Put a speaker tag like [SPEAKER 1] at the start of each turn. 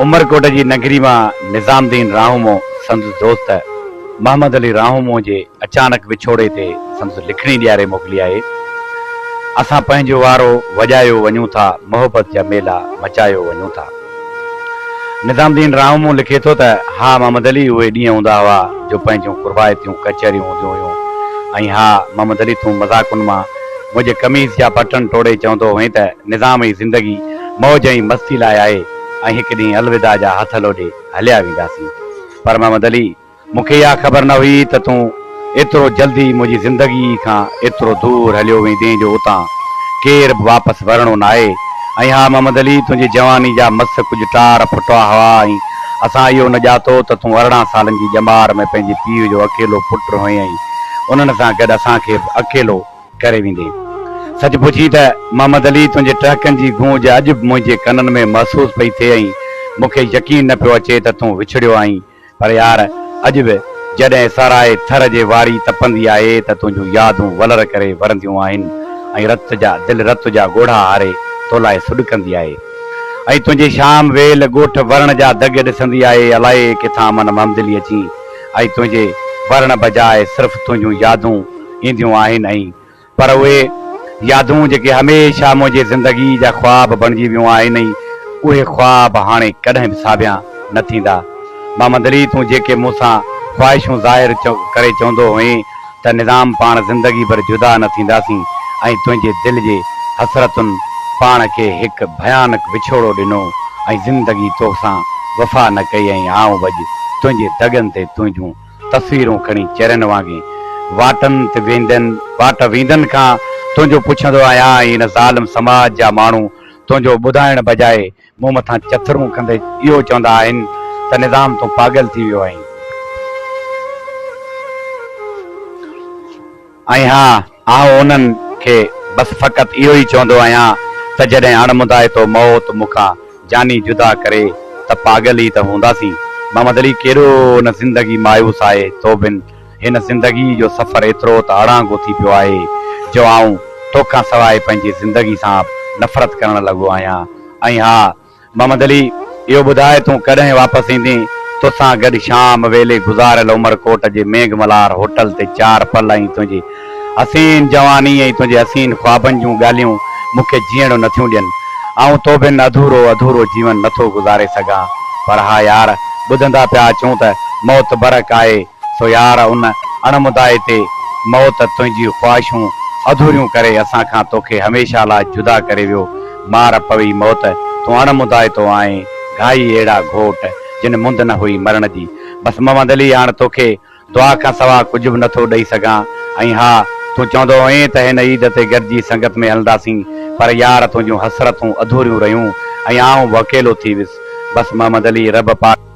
[SPEAKER 1] عمرڪوٽ جي نگري مان نظام الدين راهومو سندس دوست محمد علي راهومو جي اچانڪ وڇوڙي تي سندس لکڻي ڏياري موڪلي آهي. اسان پنهنجو وارو وڄايو وڃون ٿا، محبت جا ميلا مچايو وڃون ٿا. نظام الدين راهومو لکي ٿو ته، ها محمد علي اهي ڏينهن هوندا هئا جو پنهنجون قربائتيون ڪچهريون هونديون هيون ۽ ها محمد علي تون مذاقن مان منهنجي قميص جا بٽڻ ٽوڙي چوندو هئين ته نظام هي زندگي موج ۽ مستي لاء آهي ۽ هڪ ڏينهن الوداع جا هٿ لوڏي هليا وينداسين پر محمد علي مون کي اها خبر نه هئي ته تون ايترو جلدي منهنجي زندگيء کان ايترو دور هليو ويندين جو اتان ڪير به واپس ورڻو ناهي ۽ ها محمد علي تنهنجي جواني جا مس ڪجهه ٽار ڦٽا هئا ۽ اسان اهو نه ڄاتو ته تون 18 سالن جي ڄمار ۾ پنهنجي پيء جو اڪيلو پٽ هئين ۽ انهن سان گڏ اسان کي به اڪيلو ڪري ويندين. سچ پڇين ته محمد علي تنهنجي ٽهڪن جي گونج اڄ به منهنجي ڪنن ۾ محسوس پئي ٿئي ۽ مون کي يقين نه پيو اچي ته تون وڇڙيو آهين پر يار اڄ به جڏهن صحرائي ٿر جي واري تپندي آهي ته تنهنجون يادون ولر ڪري ورنديون آهن ۽ رت جا دل رت جا ڳوڙها هاري تو لاء سڏڪندي آهي ۽ تنهنجي شام ويل ڳوٺ ورڻ جا دڳ ڏسندي آهي الائي ڪٿان من ممدلي اچين ۽ تنهنجي ورڻ بجاء صرف تنهنجون يادون اينديون آهن ۽ پر اهي يادون جيڪي هميشه منهنجي زندگي جا خواب بڻجي ويون آهن ۽ اهي خواب هاڻي ڪڏهن به ساڀيان نه ٿيندا. محمد علي تون جيڪي مون سان خواهشون ظاهر ڪري چوندو هئين ته نظام پاڻ زندگي ڀر جدا نه ٿينداسين ۽ تنهنجي دل جي حسرتن پاڻ کي هڪ ڀيانڪ وڇوڙو ڏنو ۽ زندگي توسان وفا نه ڪئي ۽ آئون به اڄ تنهنجي دڳن تي تنهنجون تصويرون کڻي چرين وانگي واٽن تي ويندين واٽ ويندن کان تنهنجو پڇندو آهيان ۽ هن ظالم سماج جا ماڻهو تنهنجو ٻڌائڻ بجاء مون مٿان چٿرون ڪندي اهو چوندا آهن ته نظام تون پاڳل ٿي ويو آهين. ۽ ها، آئون انهن کي بس فقط اهو ئي چوندو آهيان ته جڏهن اڻ مدائتو موت مون کان جاني جدا ڪري ته پاڳل ئي ته هونداسين. محمد علي ڪيڏو نه زندگي مايوس آهي، تو بن هن زندگي جو سفر ايترو ته اڙانگو ٿي پيو آهي جو آئون توکان سواء پنهنجي زندگي سان به نفرت ڪرڻ لڳو آهيان. ۽ ها! محمد علي، اهو ٻڌاء تون ڪڏهن واپس ايندين؟ توسان گڏ شام ويلي گذاريل عمرڪوٽ جي مينگهه ملهار هوٽل تي چار پل ۽ تنهنجي حسين جواني ۽ تنهنجي حسين خوابن جون ڳالهيون مون کي جيئڻ نه ٿيون ڏين. آئون تو بن اڌورو اڌورو جيون نه ٿو گذاري سگهان. پر ها يار، ٻڌندا پيا اچون ته موت برحق آهي. سو يار ان اڻ مدائتي موت تنهنجيون خواهشون اڌوريون ڪري اسان کان توکي هميشه لاء جدا ڪري ويو. مار پوي موت، تون اڻ مدائتو آهين، گهائي اهڙا گهوٽ، جن مند نه هئي مرڻ جي. بس محمد علي هاڻ توکي دعا کان سوا ڪجهه به نٿو ڏئي سگهان ۽ ها تون چوندو هئين ته هن عيد تي گڏجي سنگت ۾ هلنداسين پر يار تنهنجون حسرتون اڌوريون رهيون ۽ آئون به اڪيلو ٿي ويس. بس محمد علي رب پاڪ.